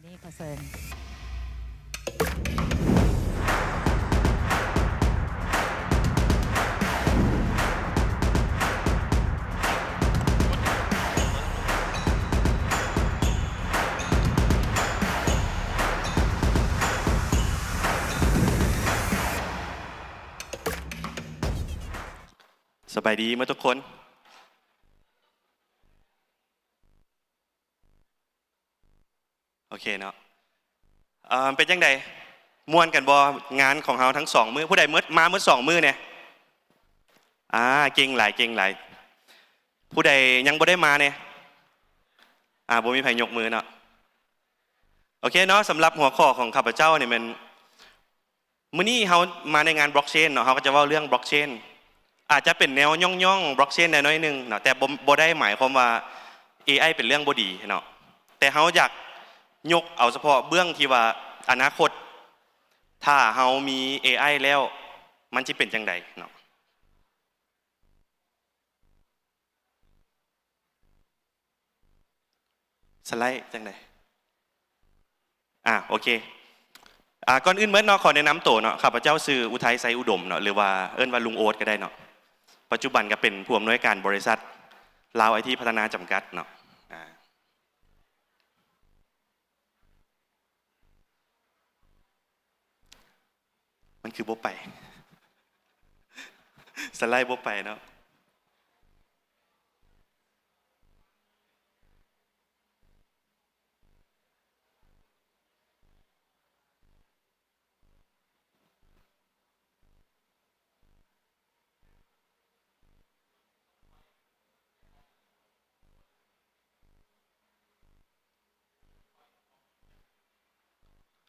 ນີ້ຂໍເຊີນ. ສະບາຍດີໝົດທຸກຄົນ. ໂອເຄເນາະ. ເອີ ເປັນຈັ່ງໃດ? ມ່ວນກັນບໍ່? ງານຂອງເຮົາທັງສອງມື້. ຜູ້ໃດເໝິດ ມາເໝິດສອງມື້ແດ່? ອ່າ ເກັ່ງຫຼາຍ ເກັ່ງຫຼາຍ. ຜູ້ໃດຍັງບໍ່ໄດ້ມາແດ່? ອ່າ ບໍ່ມີໃຜຍົກມືເນາະ. ໂອເຄເນາະ, ສຳລັບຫົວຂໍ້ຂອງຂ້າພະເຈົ້ານີ້ແມ່ນ ມື້ນີ້ເຮົາມາໃນງານບລັອກເຊນເນາະ, ເຮົາກໍຈະເວົ້າເລື່ອງບລັອກເຊນ. ອາດຈະເປັນແນວຍ້ອງໆບລັອກເຊນແດ່ໜ້ອຍໜຶ່ງເນາະ, ແຕ່ບໍ່ ບໍ່ໄດ້ໝາຍຄວາມວ່າເອໄອເປັນເລື່ອງບໍ່ດີເນາະ, ແຕ່ເຮົາຢາກຍົກເອົາສະເພາະເບື້ອງທີ່ວ່າອະນາຄົດ ຖ້າເຮົາມີເອໄອແລ້ວ ມັນຊິເປັນຈັ່ງໃດເນາະ. ສະໄລຈັ່ງໃດ? ອ່າ ໂອເຄ. ອ່າ ກ່ອນອື່ນເໝິດເນາະ, ຂໍແນະນຳໂຕເນາະ, ຂ້າພະເຈົ້າຊື່ ອຸໄທ ໄຊອຸດົມເນາະ ຫຼືວ່າເອີ້ນວ່າລຸງໂອດກໍໄດ້ເນາະ. ປັດຈຸບັນກໍເປັນຜູ້ອຳນວຍການບໍລິສັດລາວໄອທີພັດທະນາຈຳກັດເນາະ. ອ່າ ມັນຄືບໍ່ໄປ? ສະໄລບໍ່ໄປເນາະ.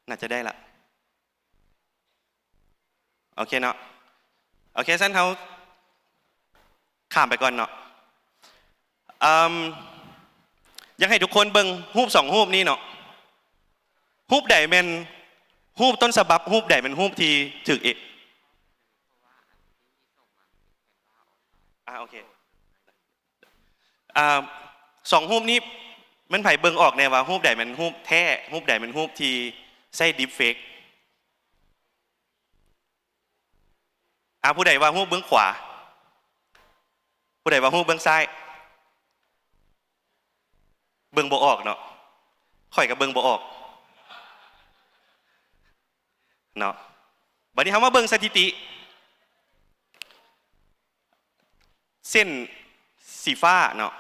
ໜ້າຈະໄດ້ລະ. ໂອເຄເນາະ. ໂອເຄ, ຊັ້ນເຮົາຂ້າມໄປກ່ອນເນາະ. ເອີ່ມ ຢາກໃຫ້ທຸກຄົນເບິ່ງຮູບສອງຮູບນີ້ເນາະ. ຮູບໃດແມ່ນຮູບຕົ້ນສະບັບ, ຮູບໃດແມ່ນຮູບທີ່ຖືກເອ ອ່າ ໂອເຄ. ອ່າ ສອງຮູບນີ້ ແມ່ນໃຜເບິ່ງອອກແດ່ວ່າຮູບໃດແມ່ນຮູບແທ້, ຮູບໃດແມ່ນຮູບທີ່ໃຊ້ດີບເຟກ? ອ່າ ຜູ້ໃດວ່າຮູບເບື້ອງຂວາ? ຜູ້ໃດວ່າຮູບເບື້ອງຊ້າຍ? ເບິ່ງບໍ່ອອກເນາະ, ຂ້ອຍກໍເບິ່ງບໍ່ອອກເນາະ. ບັດນີ້ເຮົາມາເບິ່ງສະຖິຕິ. ເສັ້ນສີຟ້າເນາະ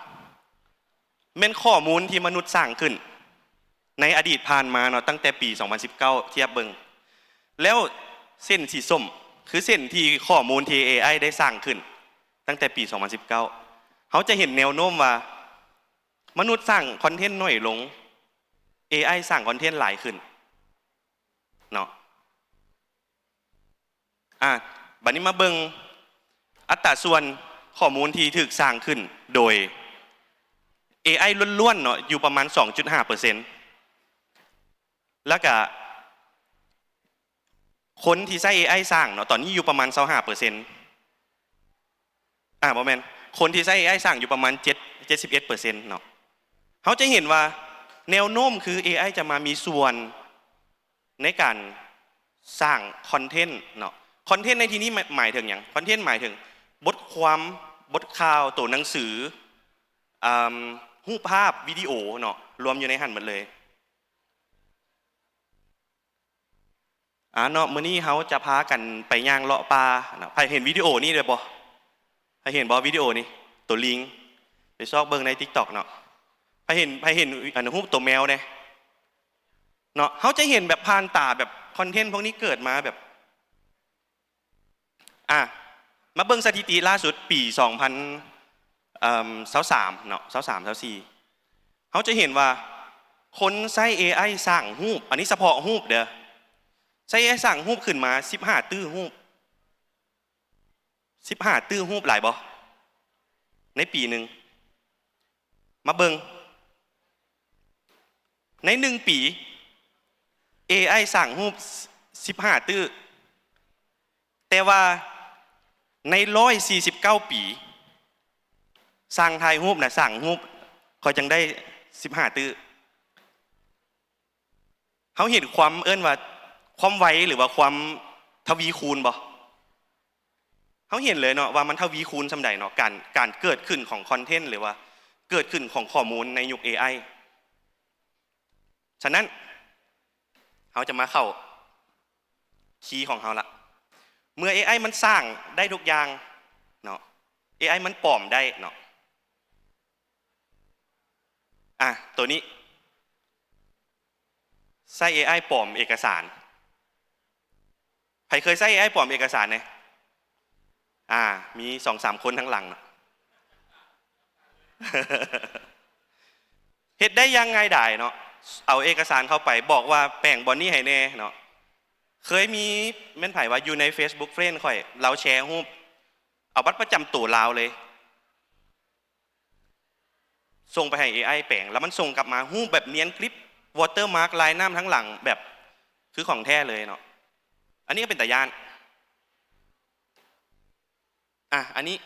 ແມ່ນຂໍ້ມູນທີ່ມະນຸດສ້າງຂຶ້ນໃນອະດີດຜ່ານມາເນາະ, ຕັ້ງແຕ່ປີສອງພັນສິບເກົ້າ ທຽບເບິ່ງ. ແລ້ວເສັ້ນສີສົ້ມ ຄືເສັ້ນທີ່ຂໍ້ມູນທີ່ເອໄອໄດ້ສ້າງຂຶ້ນຕັ້ງແຕ່ປີສອງພັນສິບເກົ້າ. ເຮົາຈະເຫັນແນວໂນ້ມວ່າມະນຸດສ້າງຄອນເທັນໜ້ອຍລົງ, ເອໄອສ້າງຄອນເທັນຫຼາຍຂຶ້ນເນາະ. ອ່າ ບັດນີ້ມາເບິ່ງອັດຕາສ່ວນຂໍ້ມູນທີ່ຖືກສ້າງຂຶ້ນໂດຍເອໄອລ້ວນໆເນາະ ຢູ່ປະມານສອງຈຸດຫ້າເປີເຊັນ ແລ້ວກະຄົນທີ່ໃຊ້ເອໄອສ້າງເນາະ ຕອນນີ້ຢູ່ປະມານຊາວຫ້າເປີເຊັນ. ອ່າ ບໍ່ແມ່ນ, ຄົນທີ່ໃຊ້ເອໄອສ້າງຢູ່ປະມານເຈັດ ເຈັດສິບເອັດເປີເຊັນເນາະ. ເຮົາຈະເຫັນວ່າແນວໂນ້ມຄືເອໄອຈະມາມີສ່ວນໃນການສ້າງຄອນເທັນເນາະ. ຄອນເທັນໃນທີ່ນີ້ໝາຍ ໝາຍເຖິງຫຍັງ? ຄອນເທັນໝາຍເຖິງບົດຄວາມ, ບົດຂ່າວ, ໂຕໜັງສື, ອາ, ຮູບພາບ, ວິດີໂອເນາະ, ລວມຢູ່ໃນຫັ້ນໝົດເລີຍ. ອ່າເນາະ, ມື້ນີ້ເຮົາຈະພາກັນໄປຍ່າງເລາະປ່າເນາະ. ໃຜເຫັນວິດີໂອນີ້ແດ່ບໍ່? ໃຜເຫັນບໍ່ ວິດີໂອນີ້? ໂຕລີງ, ໄປຊອກເບິ່ງໃນຕິກຕັອກເນາະ. ໃຜເຫັນ, ໃຜເຫັນ ອັນ ຮູບໂຕແມວແດ່ເນາະ. ເຮົາຈະເຫັນແບບຜ່ານຕາ ແບບຄອນເທັນພວກນີ້ເກີດມາແບບ ອ່ະ ມາເບິ່ງສະຖິຕິລ່າສຸດປີສອງພັນຊາວສາມເນາະ, ຊາວສາມ ຊາວສີ່ ເຮົາຈະເຫັນວ່າຄົນໃຊ້ເອໄອສ້າງຮູບ, ອັນນີ້ສະເພາະຮູບເດີ້, ໃຊ້ເອໄອສ້າງຮູບຂຶ້ນມາສິບຫ້າຕື້ຮູບ. ສິບຫ້າຕື້ຮູບຫຼາຍບໍ່ ໃນປີໜຶ່ງ? ມາເບິ່ງ ໃນໜຶ່ງປີ ເອໄອສ້າງຮູບສິບຫ້າຕື້, ແຕ່ວ່າໃນຮ້ອຍສີ່ສິບເກົ້າປີ ຊ່າງຖ່າຍຮູບນະສ້າງຮູບ ຂ້ອຍຈັ່ງໄດ້ສິບຫ້າຕື້. ເຮົາເຫັນຄວາມ ເອີ້ນວ່າຄວາມໄວ ຫຼືວ່າຄວາມທະວີຄູນບໍ່? ເຮົາເຫັນເລີຍເນາະວ່າມັນທະວີຄູນສ່ຳໃດເນາະ ການ ການເກີດຂຶ້ນຂອງຄອນເທັນ ຫຼືວ່າເກີດຂຶ້ນຂອງຂໍ້ມູນໃນຍຸກເອໄອ. ສະນັ້ນ ເຮົາຈະມາເຂົ້າຄີຂອງເຮົາລະ. ເມື່ອເອໄອມັນສ້າງໄດ້ທຸກຢ່າງເນາະ, ເອໄອມັນປອມໄດ້ເນາະ. ອາ ໂຕນີ້ ໃຊ້ເອໄອປອມເອກະສານ. ໃຜເຄີຍໃຊ້ເອໄອປອມເອກະສານແດ່? ອາ ມີສອງສາມຄົນທາງຫຼັງເນາະ. ເຮັດໄດ້ຢ່າງງ່າຍດາຍເນາະ, ເອົາເອກະສານເຂົ້າໄປ ບອກວ່າແປງບ່ອນນີ້ໃຫ້ແດ່ເນາະ. ເຄີຍມີ ແມ່ນໃຜວະ ຢູ່ໃນ Facebook Friend ຂ້ອຍ ລາວແຊຮູບ ເອົາບັດປະຈຳໂຕລາວເລີຍ ສົ່ງໄປໃຫ້ເອໄອແປງ ແລ້ວມັນສົ່ງກັບມາ ຮູບແບບນຽນກຣິບ watermark ລາຍນ້ຳທາງຫຼັງ ແບບຄືຂອງແທ້ເລີຍເນາະ. ອັນນີ້ກໍເປັນຕາຢ້ານ. ອາ ອັນນີ້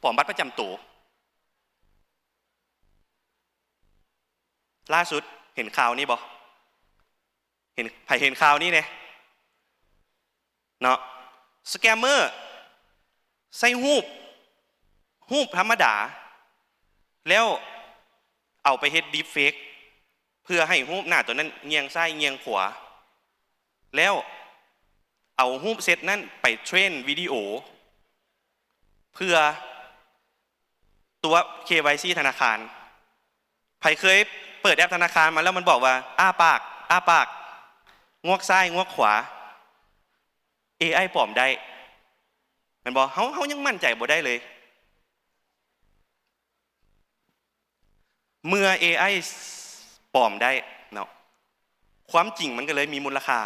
ປອມບັດປະຈຳໂຕ. ລ່າສຸດເຫັນຂ່າວນີ້ບໍ່? ເຫັນ ໃຜເຫັນຂ່າວນີ້ແດ່? ເນາະ ສະແກມເມີໃສ່ຮູບ ຮູບທຳມະດາ ແລ້ວເອົາໄປເຮັດດີບເຟກ ເພື່ອໃຫ້ຮູບໜ້າຕົວນັ້ນງ່ຽງຊ້າຍງ່ຽງຂວາ ແລ້ວເອົາຮູບເຊັດນັ້ນໄປເທຣນວິດີໂອ ເພື່ອ ຕົວະ ເຄວາຍຊີ ທະນາຄານ. ໃຜເຄີຍເປີດແອັບທະນາຄານມາແລ້ວມັນບອກວ່າ ອ້າປາກ ອ້າປາກ ງວກຊ້າຍ ງວກຂວາ ເອໄອປອມໄດ້ ແມ່ນບໍ່? ເຮົາ ເຮົາຍັງໝັ້ນໃຈບໍ່ໄດ້ເລີຍ. ເມື່ອເອໄອປອມໄດ້ເນາະ ຄວາມຈິງມັນກໍເລີຍມີມູນລະຄ່າ.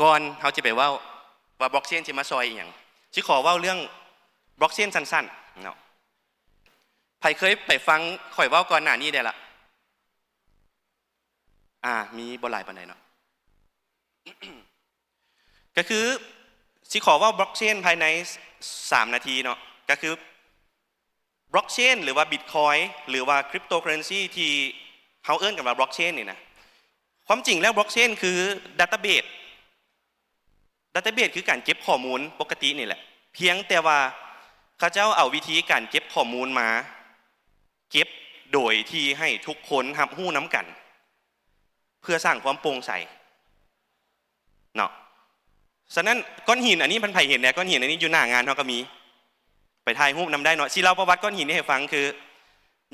ກ່ອນເຮົາຈະໄປເວົ້າວ່າບລັອກເຊນຊິມາຊ່ອຍອີ່ຫຍັງ ຊິຂໍເວົ້າເລື່ອງບລັອກເຊນສັ້ນໆເນາະ. ໃຜເຄີຍໄປຟັງຂ້ອຍເວົ້າກ່ອນໜ້ານີ້ແດ່ລະ? ອາ ມີບໍ່ຫຼາຍປານໃດເນາະ. ກໍຄືຊິຂໍເວົ້າບລັອກເຊນພາຍໃນສາມນາທີເນາະ ກໍຄື ບລັອກເຊນ ຫຼືວ່າບິດຄອຍ ຫຼືວ່າຄຣິບໂຕເຄີເຣນຊີ ທີ່ເຮົາເອີ້ນກັນວ່າບລັອກເຊນນີ້ນະ ຄວາມຈິງແລ້ວບລັອກເຊນຄືດາຕາເບສ ດາຕາເບສຄືການເກັບຂໍ້ມູນປົກກະຕິນີ້ແຫຼະ ພຽງແຕ່ວ່າເຂົາເຈົ້າເອົາວິທີການເກັບຂໍ້ມູນມາເກັບໂດຍທີ່ໃຫ້ທຸກຄົນຮັບຮູ້ນຳກັນ ເພື່ອສ້າງຄວາມໂປ່ງໃສເນາະ. ສະນັ້ນ ກ້ອນຫີນອັນນີ້ ມັນໃຜເຫັນແດ່? ກ້ອນຫີນອັນນີ້ຢູ່ໜ້າງານເຮົາກໍມີ ໄປຖ່າຍຮູບນຳໄດ້ເນາະ. ຊິເລົ່າປະຫວັດກ້ອນຫີນນີ້ໃຫ້ຟັງ ຄື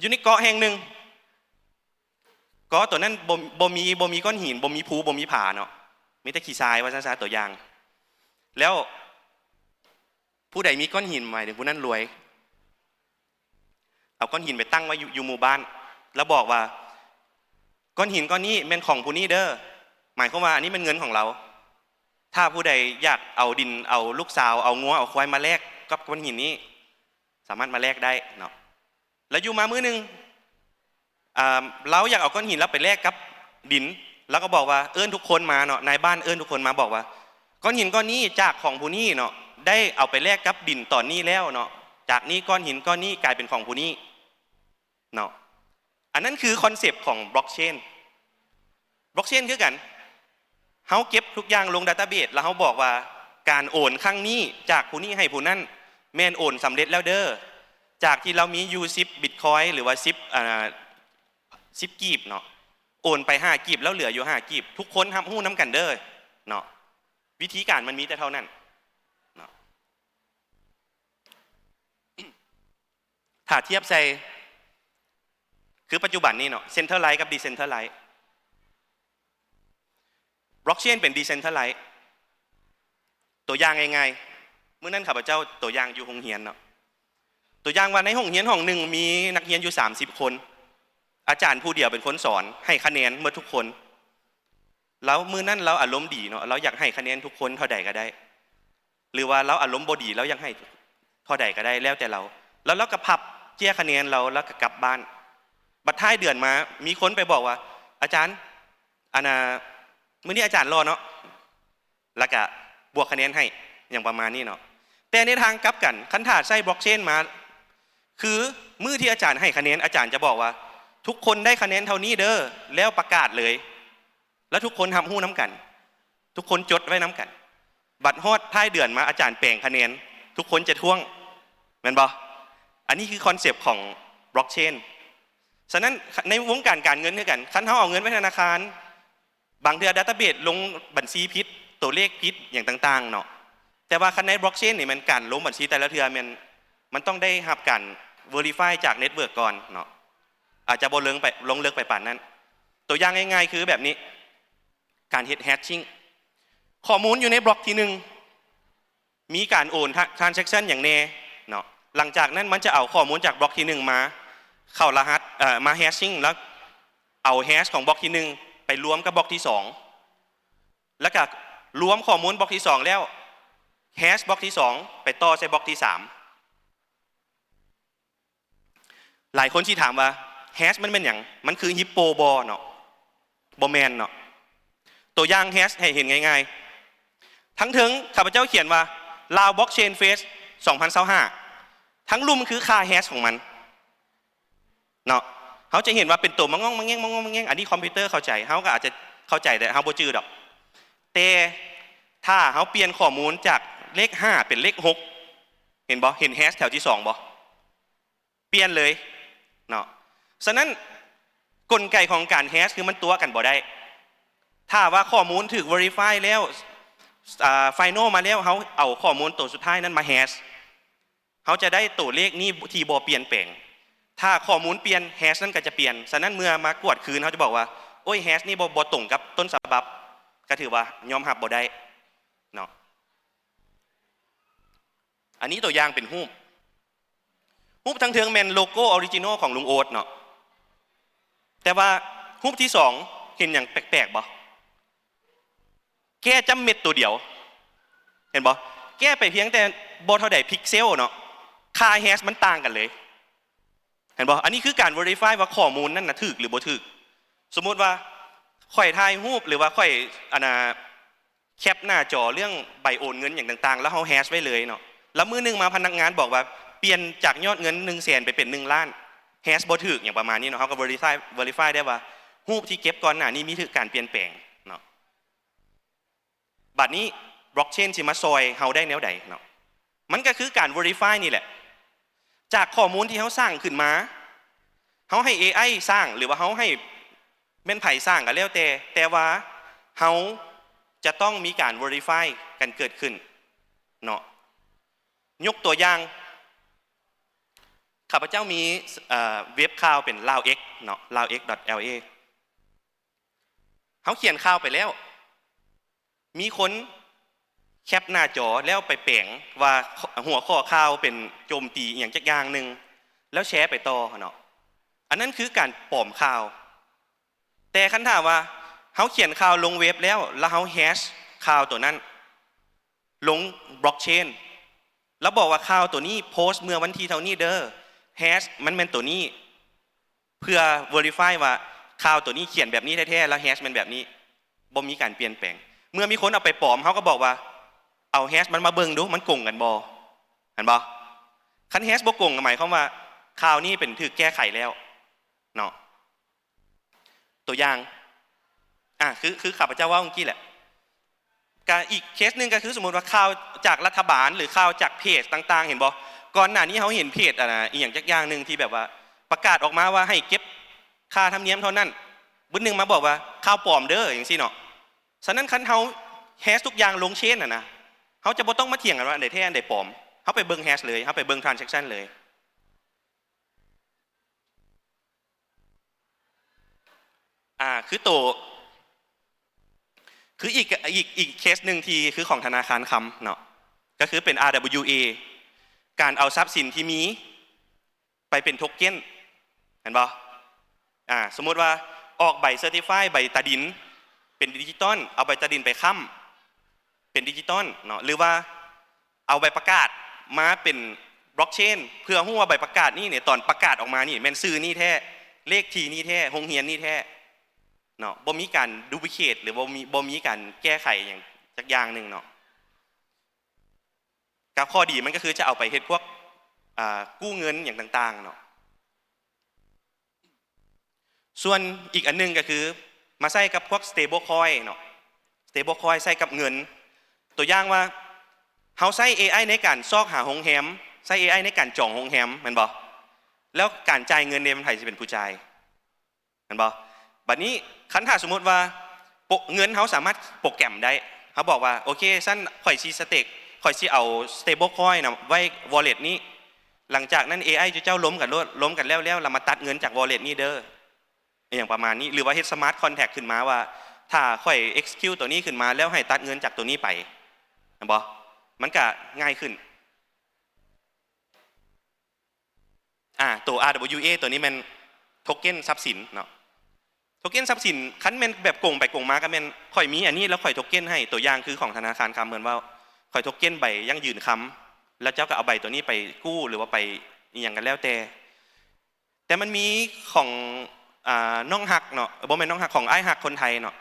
ຢູ່ໃນເກາະແຫ່ງໜຶ່ງ ເກາະໂຕນັ້ນບໍ່ ບໍ່ມີ ບໍ່ມີກ້ອນຫີນ ບໍ່ມີພູ ບໍ່ມີຜາເນາະ ມີແຕ່ຂີ້ຊາຍ ວ່າຊັ້ນຊະ ຕົວຢ່າງ. ແລ້ວ ຜູ້ໃດມີກ້ອນຫີນ ໝາຍເຖິງຜູ້ນັ້ນລວຍ ເອົາກ້ອນຫີນໄປຕັ້ງໄວ້ຢູ່ ຢູ່ໝູ່ບ້ານ ແລ້ວບອກວ່າ ກ້ອນຫີນກ້ອນນີ້ແມ່ນຂອງຜູ້ນີ້ເດີ ໝາຍຄວາມວ່າອັນນີ້ແມ່ນເງິນຂອງລາວ ຖ້າຜູ້ໃດຢາກເອົາດິນ ເອົາລູກສາວ ເອົາງົວ ເອົາຄວາຍມາແລກກັບກ້ອນຫີນນີ້ ສາມາດມາແລກໄດ້ເນາະ. ແລ້ວຢູ່ມາມື້ໜຶ່ງ ອ່າ ລາວຢາກເອົາກ້ອນຫີນລາວໄປແລກກັບດິນ ລາວກໍບອກວ່າ ເອີ້ນທຸກຄົນມາເນາະ ນາຍບ້ານເອີ້ນທຸກຄົນມາບອກວ່າ ກ້ອນຫີນກ້ອນນີ້ຈາກຂອງຜູ້ນີ້ເນາະ ໄດ້ເອົາໄປແລກກັບດິນຕອນນີ້ແລ້ວເນາະ ຈາກນີ້ກ້ອນຫີນກ້ອນນີ້ກາຍເປັນຂອງຜູ້ນີ້ເນາະ. ອັນນັ້ນຄືຄອນເຊັບຂອງບລັອກເຊນ. ບລັອກເຊນຄືກັນ ເຮົາເກັບທຸກຢ່າງລົງດາຕາເບສ ແລ້ວເຮົາບອກວ່າ ການໂອນຄັ້ງນີ້ຈາກຜູ້ນີ້ໃຫ້ຜູ້ນັ້ນ ແມ່ນໂອນສຳເລັດແລ້ວເດີ ຈາກທີ່ລາວມີຢູ່ສິບບິດຄອຍ ຫຼືວ່າສິບ ອ່າ ສິບກີບເນາະ ໂອນໄປຫ້າກີບ ແລ້ວເຫຼືອຢູ່ຫ້າກີບ ທຸກຄົນຮັບຮູ້ນຳກັນເດີເນາະ. ວິທີການມັນມີແຕ່ເທົ່ານັ້ນເນາະ. ຖ້າທຽບໃສ່ ຄືປັດຈຸບັນນີ້ເນາະ ເຊັນເຕີລາຍກັບດີເຊັນເຕີລາຍ ບລັອກເຊນເປັນດີເຊັນເຕີລາຍ. ຕົວຢ່າງງ່າຍໆ ມື້ນັ້ນຂ້າພະເຈົ້າຕົວຢ່າງຢູ່ໂຮງຮຽນເນາະ ຕົວຢ່າງວ່າໃນໂຮງຮຽນຫ້ອງໜຶ່ງມີນັກຮຽນຢູ່ສາມສິບຄົນ ອາຈານຜູ້ດຽວເປັນຄົນສອນ ໃຫ້ຄະແນນໝົດທຸກຄົນ. ແລ້ວມື້ນັ້ນລາວອາລົມດີເນາະ ລາວຢາກໃຫ້ຄະແນນທຸກຄົນເທົ່າໃດກໍໄດ້ ຫຼືວ່າລາວອາລົມບໍ່ດີ ລາວຢາກໃຫ້ເທົ່າໃດກໍໄດ້ ແລ້ວແຕ່ລາວ ແລ້ວລາວກໍພັບເຈ້ຍຄະແນນລາວ ແລ້ວກໍກັບບ້ານ. ບັດທ້າຍເດືອນມາ ມີຄົນໄປບອກວ່າ ອາຈານ ອັນນ່າ ມື້ນີ້ອາຈານຫຼໍ່ເນາະ ແລ້ວກະບວກຄະແນນໃຫ້ ຫຍັງປະມານນີ້ເນາະ. ແຕ່ໃນທາງກັບກັນ ຄັນຖ້າໃຊ້ບລັອກເຊນມາ ຄືມື້ທີ່ອາຈານໃຫ້ຄະແນນ ອາຈານຈະບອກວ່າ ທຸກຄົນໄດ້ຄະແນນເທົ່ານີ້ເດີ ແລ້ວປະກາດເລີຍ ແລ້ວທຸກຄົນຮັບຮູ້ນຳກັນ ທຸກຄົນຈົດໄວ້ນຳກັນ ບັດຮອດທ້າຍເດືອນມາ ອາຈານແປງຄະແນນ ທຸກຄົນຈະທ້ວງ ແມ່ນບໍ່? ອັນນີ້ຄືຄອນເຊັບຂອງບລັອກເຊນ. ສະນັ້ນ ໃນວົງການການເງິນຄືກັນ ຄັນເຮົາເອົາເງິນໄວ້ທະນາຄານ ບາງເທື່ອດາຕາເບສລົງບັນຊີຜິດ ຕົວເລກຜິດ ຫຍັງຕ່າງໆເນາະ ແຕ່ວ່າຄັນໃນບລັອກເຊນນີ້ ແມ່ນການລົງບັນຊີແຕ່ລະເທື່ອແມ່ນ ມັນຕ້ອງໄດ້ຮັບການເວຣີຟາຍຈາກເນັດເວີກກ່ອນເນາະ ອາດຈະບໍ່ເລິງໄປ ລົງເລິກໄປປານນັ້ນ. ຕົວຢ່າງງ່າຍໆຄືແບບນີ້ ການເຮັດແຮັດຊິງ ຂໍ້ມູນຢູ່ໃນບລັອກທີໜຶ່ງ ມີການໂອນທຣານແຊັກຊັນຫຍັງແດ່ເນາະ ຫຼັງຈາກນັ້ນມັນຈະເອົາຂໍ້ມູນຈາກບລັອກທີໜຶ່ງມາ ເຂົ້າລະຫັດ ເອີ ມາແຮັດຊິງ ແລ້ວເອົາແຮັດຂອງບລັອກທີໜຶ່ງໄປລວມກັບບລັອກທີສອງ ແລ້ວກະລວມຂໍ້ມູນບລັອກທີສອງແລ້ວ ແຮັດບລັອກທີສອງໄປຕໍ່ໃສ່ບລັອກທີສາມ. ຫຼາຍຄົນຊິຖາມວ່າ ແຮັດມັນແມ່ນຫຍັງ? ມັນຄືຮິບໂປບໍ່ເນາະ? ບໍ່ແມ່ນເນາະ. ຕົວຢ່າງແຮັດໃຫ້ເຫັນງ່າຍໆ ທັງເທິງຂ້າພະເຈົ້າຂຽນວ່າ Lao Blockchain Fest ສອງພັນຊາວຫ້າ ທັງລຸ່ມຄືຄ່າແຮັດຂອງມັນເນາະ. ເຮົາຈະເຫັນວ່າເປັນໂຕມະງ່ອງມະແງ່ງ ມະງ່ອງມະແງ່ງ ອັນນີ້ຄອມພິວເຕີເຂົ້າໃຈ ເຮົາກໍອາດຈະເຂົ້າໃຈ ແຕ່ເຮົາບໍ່ຈື່ດອກ. ແຕ່ຖ້າເຮົາປ່ຽນຂໍ້ມູນຈາກເລກຫ້າເປັນເລກຫົກ ເຫັນບໍ່? ເຫັນແຮັດແຖວທີສອງບໍ່? ປ່ຽນເລີຍເນາະ. ສະນັ້ນ ກົນໄກຂອງການແຮັດຄືມັນຕົວະກັນບໍ່ໄດ້. ຖ້າວ່າຂໍ້ມູນຖືກເວຣີຟາຍແລ້ວ ອາ ໄຟນອລມາແລ້ວ ເຮົາເອົາຂໍ້ມູນໂຕສຸດທ້າຍນັ້ນມາແຮັດ ເຮົາຈະໄດ້ຕົວເລກນີ້ທີ່ບໍ່ປ່ຽນແປງ. ຖ້າຂໍ້ມູນປ່ຽນ ແຮັດນັ້ນກໍຈະປ່ຽນ. ສະນັ້ນເມື່ອມາກວດຄືນ ເຮົາຈະບອກວ່າ ໂອ້ຍ ແຮັດນີ້ບໍ່ ບໍ່ຕົງກັບຕົ້ນສະບັບ ກໍຖືວ່າຍອມຮັບບໍ່ໄດ້ເນາະ. ອັນນີ້ຕົວຢ່າງເປັນຮູບ ຮູບທາງເທິງແມ່ນໂລໂກ້ອໍຣິຈິນອລຂອງລຸງໂອດເນາະ. ແຕ່ວ່າຮູບທີສອງ ເຫັນຫຍັງແປກໆບໍ່? ແກ້ຈ້ຳເມັດໂຕດຽວ ເຫັນບໍ່? ແກ້ໄປພຽງແຕ່ບໍ່ເທົ່າໃດພິກເຊວເນາະ ຄ່າແຮັດມັນຕ່າງກັນເລີຍ ເຫັນບໍ່? ອັນນີ້ຄືການເວຣີຟາຍວ່າຂໍ້ມູນນັ້ນນະຖືກຫຼືບໍ່ຖືກ. ສົມມຸດວ່າຂ້ອຍຖ່າຍຮູບ ຫຼືວ່າຂ້ອຍ ອັນນ່າ ແຄັບໜ້າຈໍເລື່ອງໃບໂອນເງິນຫຍັງຕ່າງໆ ແລ້ວເຮົາແຮັດໄວ້ເລີຍເນາະ ແລ້ວມື້ໜຶ່ງມາພະນັກງານບອກວ່າປ່ຽນຈາກຍອດເງິນໜຶ່ງແສນໄປເປັນໜຶ່ງລ້ານ ແຮັດບໍ່ຖືກຫຍັງປະມານນີ້ເນາະ ເຮົາກໍເວຣີຟາຍ ເວຣີຟາຍໄດ້ວ່າຮູບທີ່ເກັບກ່ອນໜ້ານີ້ມີຖືກການປ່ຽນແປງເນາະ. ບາດນີ້ບລັອກເຊນຊິມາຊ່ອຍເຮົາໄດ້ແນວໃດເນາະ? ມັນກໍຄືການເວຣີຟາຍນີ້ແຫຼະ ຈາກຂໍ້ມູນທີ່ເຮົາສ້າງຂຶ້ນມາ ເຮົາໃຫ້ເອໄອສ້າງ ຫຼືວ່າເຮົາໃຫ້ແມ່ນໃຜສ້າງກໍແລ້ວແຕ່ ແຕ່ວ່າເຮົາຈະຕ້ອງມີການເວຣີຟາຍກັນເກີດຂຶ້ນເນາະ. ຍົກຕົວຢ່າງ ຂ້າພະເຈົ້າມີ ເອີ ເວັບຂ່າວເປັນ Laoex ເນາະ laoex.la ເຮົາຂຽນຂ່າວໄປແລ້ວ ມີຄົນແຄັບໜ້າຈໍແລ້ວໄປແປງວ່າຫົວຂໍ້ຂ່າວເປັນໂຈມຕີອີ່ຫຍັງຈັກຢ່າງໜຶ່ງ ແລ້ວແຊໄປຕໍ່ເນາະ ອັນນັ້ນຄືການປອມຂ່າວ. ແຕ່ຄັນຖ້າວ່າເຮົາຂຽນຂ່າວລົງເວັບແລ້ວ ແລ້ວເຮົາແຮັດຂ່າວໂຕນັ້ນລົງບລັອກເຊນ ແລ້ວບອກວ່າຂ່າວໂຕນີ້ໂພສເມື່ອວັນທີເທົ່ານີ້ເດີ ແຮັດມັນແມ່ນໂຕນີ້ ເພື່ອເວຣີຟາຍວ່າຂ່າວໂຕນີ້ຂຽນແບບນີ້ແທ້ໆ ແລ້ວແຮັດແມ່ນແບບນີ້ ບໍ່ມີການປ່ຽນແປງ. ເມື່ອມີຄົນເອົາໄປປອມ ເຮົາກໍບອກວ່າ ເອົາແຮັດມັນມາເບິ່ງດູ ມັນກົງກັນບໍ່? ເຫັນບໍ່? ຄັນແຮັດບໍ່ກົງ ກໍໝາຍຄວາມວ່າຂ່າວນີ້ເປັນຖືກແກ້ໄຂແລ້ວເນາະ. ຕົວຢ່າງ ອາ ຄື ຄືຂ້າພະເຈົ້າເວົ້າເມື່ອກີ້ແຫຼະ ກະອີກເຄສໜຶ່ງກໍຄື ສົມມຸດວ່າຂ່າວຈາກລັດຖະບານ ຫຼືຂ່າວຈາກເພຈຕ່າງໆ ເຫັນບໍ່? ກ່ອນໜ້ານີ້ເຮົາເຫັນເພຈ ອາ ອີ່ຫຍັງຈັກຢ່າງໜຶ່ງທີ່ແບບວ່າປະກາດອອກມາວ່າໃຫ້ເກັບຄ່າທຳນຽມເທົ່ານັ້ນ ບຶດໜຶ່ງມາບອກວ່າຂ່າວປອມເດີ ຈັ່ງຊີ້ເນາະ. ສະນັ້ນຄັນເຮົາແຮັດທຸກຢ່າງລົງເຊນຫັ້ນນະ ເຮົາຈະບໍ່ຕ້ອງມາຖຽງກັນວ່າອັນໃດແທ້ອັນໃດປອມ ເຮົາໄປເບິ່ງແຮັດເລີຍ ເຮົາໄປເບິ່ງທຣານແຊັກຊັນເລີຍ. ອາ ຄືໂຕ ຄືອີກ ອີກ ອີກເຄສໜຶ່ງທີ່ຄືຂອງທະນາຄານຄຳເນາະ ກໍຄືເປັນ ອາດັບເບິນຢູເອ ການເອົາຊັບສິນທີ່ມີໄປເປັນໂທເກັນ ເຫັນບໍ່? ອາ ສົມມຸດວ່າອອກໃບເຊີຕິຟາຍ ໃບຕາດິນເປັນດິຈິຕອນ ເອົາໃບຕາດິນໄປຄ້ຳເປັນດິຈິຕອນເນາະ ຫຼືວ່າ ເອົາໃບປະກາດມາເປັນບລັອກເຊນ ເພື່ອຮູ້ວ່າໃບປະກາດນີ້ນີ້ ຕອນປະກາດອອກມານີ້ ແມ່ນຊື່ນີ້ແທ້ ເລກທີ່ນີ້ແທ້ ໂຮງຮຽນນີ້ແທ້ເນາະ ບໍ່ມີການດູບລິເຄດ ຫຼືບໍ່ມີ ບໍ່ມີການແກ້ໄຂຫຍັງຈັກຢ່າງໜຶ່ງເນາະ. ກັບຂໍ້ດີມັນກໍຄືຈະເອົາໄປເຮັດພວກ ອາ ກູ້ເງິນຫຍັງຕ່າງໆເນາະ. ສ່ວນອີກອັນໜຶ່ງກໍຄືມາໃຊ້ກັບພວກ stablecoin ເນາະ stablecoin ໃຊ້ກັບເງິນ ຕົວຢ່າງວ່າເຮົາໃຊ້ ເອໄອ ໃນການຊອກຫາໂຮງແຮມ ໃຊ້ ເອໄອ ໃນການຈອງໂຮງແຮມແມ່ນບໍ່ ແລ້ວການຈ່າຍເງິນເດ ມັນໃຜຊິເປັນຜູ້ຈ່າຍ ແມ່ນບໍ່ ບັດນີ້ຄັນຖ້າສົມມຸດວ່າໂປະ ເງິນເຮົາສາມາດໂປຣແກຣມໄດ້ ເຮົາບອກວ່າ ໂອເຄ ຊັ້ນຂ້ອຍຊິ stake ຂ້ອຍຊິເອົາ stablecoin ນະໄວ້ wallet ນີ້ ຫຼັງຈາກນັ້ນ ເອໄອ ເຈົ້າລົມກັນໂລດ ລົມກັນແລ້ວໆ ແລ້ວມາຕັດເງິນຈາກ wallet ນີ້ເດີ ອີ່ຫຍັງປະມານນີ້ ຫຼືວ່າເຮັດ smart contract ຂຶ້ນມາວ່າ ຖ້າຂ້ອຍ execute ຕົວນີ້ຂຶ້ນມາແລ້ວໃຫ້ຕັດເງິນຈາກຕົວນີ້ໄປ ແມ່ນບໍ່ ມັນກະງ່າຍຂຶ້ນ. ອາ ໂຕ ອາ ດັບເບິນຢູ ເອ ຕົວນີ້ແມ່ນໂທເກັນຊັບສິນເນາະ ໂທເກັນຊັບສິນ ຄັນແມ່ນແບບກົງໄປກົງມາກໍແມ່ນ ຂ້ອຍມີອັນນີ້ແລ້ວຂ້ອຍໂທເກັນໃຫ້ ຕົວຢ່າງຄືຂອງທະນາຄານຄຳເພິ່ນເວົ້າ ຂ້ອຍໂທເກັນໃບຢັ້ງຢືນຄຳ ແລ້ວເຈົ້າກໍເອົາໃບຕົວນີ້ໄປກູ້ ຫຼືວ່າໄປອີ່ຫຍັງກໍແລ້ວແຕ່ ແຕ່ມັນມີຂອງ ອາ ນ້ອງຮັກເນາະ ບໍ່ແມ່ນນ້ອງຮັກ ຂອງອ້າຍຮັກຄົນໄທເນາະ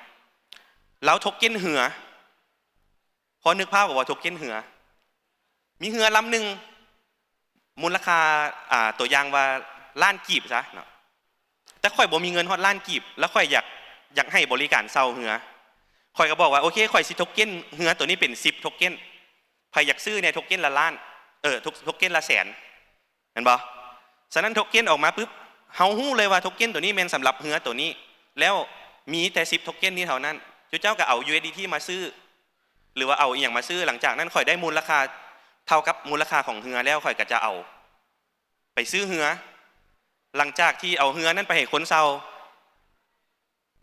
ລາວໂທເກັນເຮືອ ພໍນຶກພາບອອກບໍ່ ໂທເກັນເຮືອ ມີເຮືອລຳໜຶ່ງ ມູນລະຄ່າ ອາ ຕົວຢ່າງວ່າລ້ານກີບຊະເນາະ ແຕ່ຂ້ອຍບໍ່ມີເງິນຮອດລ້ານກີບ ແລ້ວຂ້ອຍຢາກ ຢາກໃຫ້ບໍລິການເຊົ່າເຮືອ ຂ້ອຍກໍບອກວ່າ ໂອເຄ ຂ້ອຍຊິໂທເກັນເຮືອຕົວນີ້ເປັນສິບໂທເກັນ ໃຜຢາກຊື້ແດ່ ໂທເກັນລະລ້ານ ເອີ ໂທ ໂທເກັນລະແສນ ແມ່ນບໍ່? ສະນັ້ນໂທເກັນອອກມາປຶບ ເຮົາຮູ້ເລີຍວ່າໂທເກັນຕົວນີ້ແມ່ນສຳລັບເຮືອຕົວນີ້ ແລ້ວມີແຕ່ສິບໂທເກັນນີ້ເທົ່ານັ້ນ ເຈົ້າກໍເອົາ ຢູເອສດີທີ ມາຊື້ ຫຼືວ່າເອົາອີ່ຫຍັງມາຊື້ ຫຼັງຈາກນັ້ນຂ້ອຍໄດ້ມູນລະຄ່າເທົ່າກັບມູນລະຄ່າຂອງເຮືອແລ້ວ ຂ້ອຍກໍຈະເອົາໄປຊື້ເຮືອ ຫຼັງຈາກທີ່ເອົາເຮືອນັ້ນໄປໃຫ້ຄົນເຊົ່າ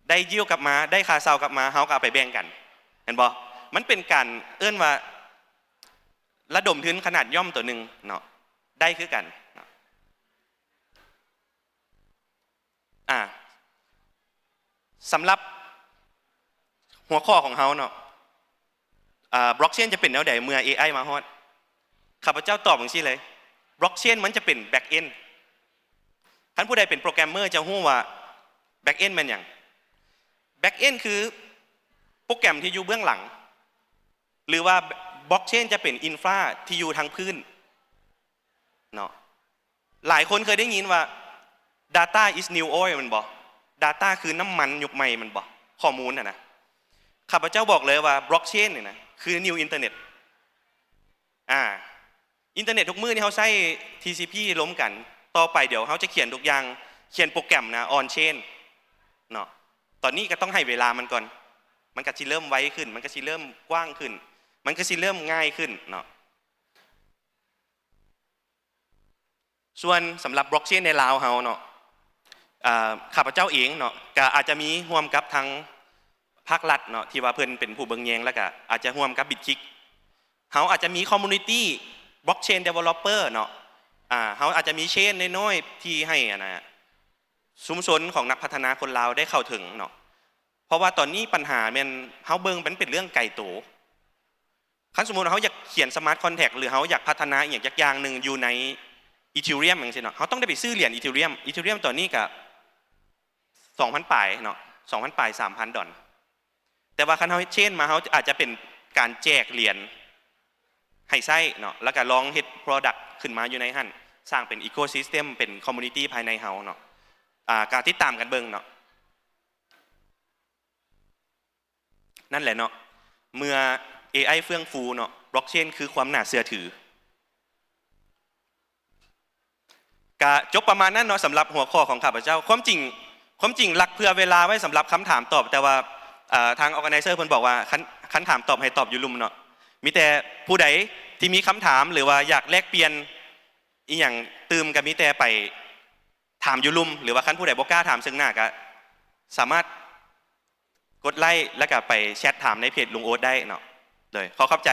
ໄດ້ yield ກັບມາ ໄດ້ຄ່າເຊົ່າກັບມາ ເຮົາກໍເອົາໄປແບ່ງກັນ ເຫັນບໍ່? ມັນເປັນການເອີ້ນວ່າລະດົມທຶນຂະໜາດຍ່ອມຕົວໜຶ່ງເນາະ ໄດ້ຄືກັນເນາະ ອາ ສຳລັບຫົວຂໍ້ຂອງເຮົາເນາະ ອາ blockchain ຈະເປັນແນວໃດເມື່ອ ເອໄອ ມາຮອດ? ຂ້າພະເຈົ້າຕອບຈັ່ງຊີ້ເລີຍ blockchain ມັນຈະເປັນ back end ຄັນຜູ້ໃດເປັນໂປຣແກຣມເມີຈະຮູ້ວ່າ back end ແມ່ນຫຍັງ? back end ຄືໂປຣແກຣມທີ່ຢູ່ເບື້ອງຫຼັງ ຫຼືວ່າ blockchain ຈະເປັນ infra ທີ່ຢູ່ທາງພື້ນເນາະ ຫຼາຍຄົນເຄີຍໄດ້ຍິນວ່າ data is new oil ແມ່ນບໍ່? data ຄືນ້ຳມັນຍຸກໃໝ່ແມ່ນບໍ່? ຂໍ້ມູນຫັ້ນນະ ຂ້າພະເຈົ້າບອກເລີຍວ່າ blockchain ນີ້ນະ ຄື new internet ອາ ອິນເຕີເນັດທຸກມື້ນີ້ເຮົາໃຊ້ ທີຊີພີ ລົມກັນ ຕໍ່ໄປດຽວເຮົາຈະຂຽນທຸກຢ່າງ ຂຽນໂປຣແກຣມນະ on chain ເນາະ ຕອນນີ້ກໍຕ້ອງໃຫ້ເວລາມັນກ່ອນ ມັນກໍຊິເລີ່ມໄວຂຶ້ນ ມັນກໍຊິເລີ່ມກວ້າງຂຶ້ນ ມັນກໍຊິເລີ່ມງ່າຍຂຶ້ນເນາະ. ສ່ວນສຳລັບ blockchain ໃນລາວເຮົາເນາະ ອາ ຂ້າພະເຈົ້າເອງເນາະ ກະອາດຈະມີຮ່ວມກັບທາງພາກລັດເນາະ ທີ່ວ່າເພິ່ນເປັນຜູ້ເບິ່ງແຍງ ແລ້ວກະອາດຈະຮ່ວມກັບ Bitkick ເຮົາອາດຈະມີ community blockchain developer ເນາະ ອາ ເຮົາອາດຈະມີ chain ນ້ອຍໆ ທີ່ໃຫ້ ອັນນະ ຊຸມຊົນຂອງນັກພັດທະນາຄົນລາວໄດ້ເຂົ້າເຖິງເນາະ ເພາະວ່າຕອນນີ້ບັນຫາແມ່ນເຮົາເບິ່ງມັນເປັນເລື່ອງໄກໂຕ. ຄັນສົມມຸດເຮົາຢາກຂຽນ smart contract ຫຼືເຮົາຢາກພັດທະນາອີ່ຫຍັງຈັກຢ່າງໜຶ່ງຢູ່ໃນ Ethereum ຈັ່ງຊີ້ເນາະ ເຮົາຕ້ອງໄດ້ໄປຊື້ຫຼຽນ Ethereum Ethereum ຕອນນີ້ກະສອງພັນປາຍເນາະ ສອງພັນປາຍ ສາມພັນດອນ ແຕ່ວ່າຄັນເຮົາເຮັດ chain ມາ ເຮົາອາດຈະເປັນການແຈກຫຼຽນໃຫ້ໃຊ້ເນາະ ແລ້ວກະລອງເຮັດ product ຂຶ້ນມາຢູ່ໃນຫັ້ນ ສ້າງເປັນ ecosystem ເປັນ community ພາຍໃນເຮົາເນາະ ອາ ກະຕິດຕາມກັນເບິ່ງເນາະ. ນັ້ນແຫຼະເນາະ ເມື່ອ ເອໄອ ເຟື່ອງຟູເນາະ blockchain ຄືຄວາມໜ້າເຊື່ອຖື. ກະຈົບປະມານນັ້ນເນາະ ສຳລັບຫົວຂໍ້ຂອງຂ້າພະເຈົ້າ. ຄວາມຈິງ ຄວາມຈິງລັກເຜື່ອເວລາໄວ້ສຳລັບຄຳຖາມຕອບ ແຕ່ວ່າ ເອີ ທາງ organizer ເພິ່ນບອກວ່າ ຄັນ ຄັນຖາມຕອບໃຫ້ຕອບຢູ່ລຸ່ມເນາະ. ມີແຕ່ຜູ້ໃດທີ່ມີຄຳຖາມ ຫຼືວ່າຢາກແລກປ່ຽນອີ່ຫຍັງຕື່ມ ກະມີແຕ່ໄປ ຖາມຢູ່ລຸ່ມ ຫຼືວ່າຄັນຜູ້ໃດບໍ່ກ້າຖາມເຊິ່ງໜ້າ ກະສາມາດກົດໄລ້ ແລ້ວກະໄປແຊັດຖາມໃນເພຈລຸງໂອດໄດ້ເນາະ. ໂດຍ ຂໍຂອບໃຈ.